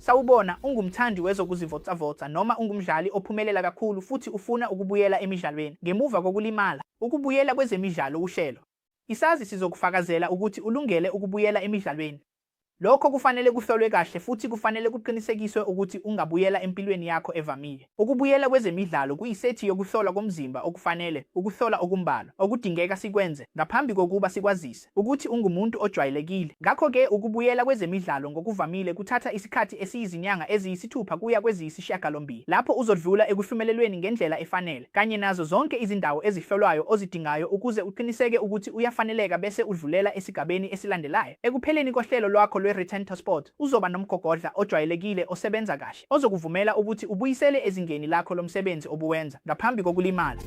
Sawubona, ungumthandi wezokuzivocavoca noma ungumdlali ophumelela kakhulu futhi ufuna ukubuyela emidlalweni ngemuva kokulimala? Ukubuyela kwezemidlalo wuhlelo. Isazi sizokufakazela ukuthi ulungele ukubuyela emidlalweni. Lokho kufanele kuhlolwe kahle futhi kufanele kuqinisekiswe ukuthi ungabuyela empilweni yakho evamile. Ukubuyela kwezemidlalo kuyisethi yokuhlolwa komzimba okufanele, ukuhlola okumbalwa, okudingeka sikwenze ngaphambi kokuba sikwazise ukuthi ungumuntu ojwayelekile. Ngakho-ke ukubuyela kwezemidlalo ngokuvamile kuthatha isikhathi esiyizinyanga eziyisithupha kuya kweziyisishiyagalombili, lapho uzodlula ekuhlumelelweni ngendlela efanele, kanye nazo zonke izindawo ezihlolwayo ozidingayo ukuze uqiniseke ukuthi uyafaneleka bese udlulela esigabeni esilandelayo. Ekupheleni kohlelo lwakho lwe-Return-to-Sport, uzoba nomgogodla ojwayelekile osebenza kahle, ozokuvumela ukuthi ubuyisele ezingeni lakho lomsebenzi obuwenza ngaphambi kokulimala.